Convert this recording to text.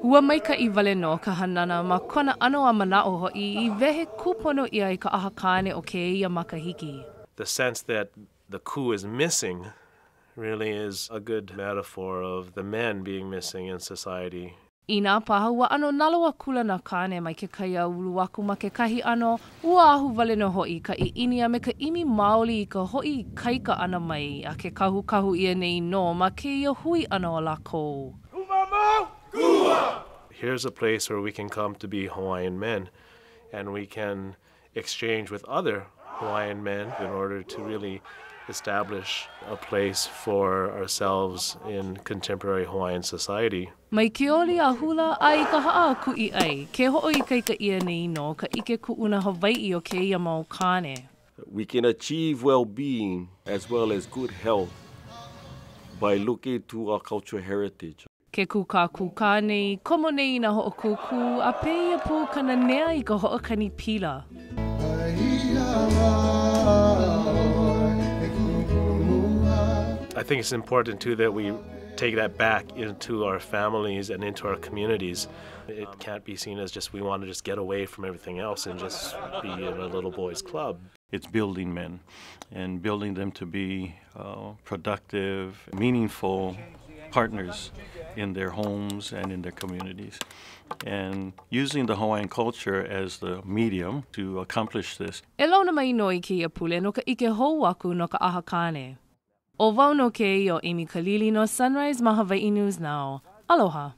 Ua maikaʻi wale nō ka hanana ma kona ʻano a manaʻo hoʻi i wehe kūpono ʻia i ka ʻAha Kāne o kēia makahiki. The sense that the ku is missing really is a good metaphor of the men being missing in society. Inā paha ua ʻano nalo akula nā kāne mai ke kaiāulu aku ma kekahi ʻano, ua ahuwale nō hoʻi ka ʻiʻini a me ka ʻimi maoli i ka hoʻi ikaika ʻana mai a ke kahukahu ʻia nei nō ma kēia hui ʻana o lākou. Here's a place where we can come to be Hawaiian men and we can exchange with other Hawaiian men in order to really establish a place for ourselves in contemporary Hawaiian society. Mai ke oli a hula a i ka haʻa a kuʻi ʻai, ke hoʻoikaika ʻia nei nō ka ʻike kuʻuna Hawaiʻi o kēia mau kāne. We can achieve well-being as well as good health by looking to our cultural heritage. Ke kūkākūkā nei, komo nei i nā hoʻokūkū, a pēia pū ka nanea i ka hoʻokani pila. I think it's important too that we take that back into our families and into our communities. It can't be seen as just we want to just get away from everything else and just be in a little boys club. It's building men and building them to be uh, productive, meaningful partners in their homes and in their communities. And using the Hawaiian culture as the medium to accomplish this. E launa mai nō i kēia pule no ka ʻike hou aku no ka ʻAha Kāne. ʻO wau nō kēia ʻo Amy Kalili no Sunrise ma Hawaiʻi News Now. Aloha.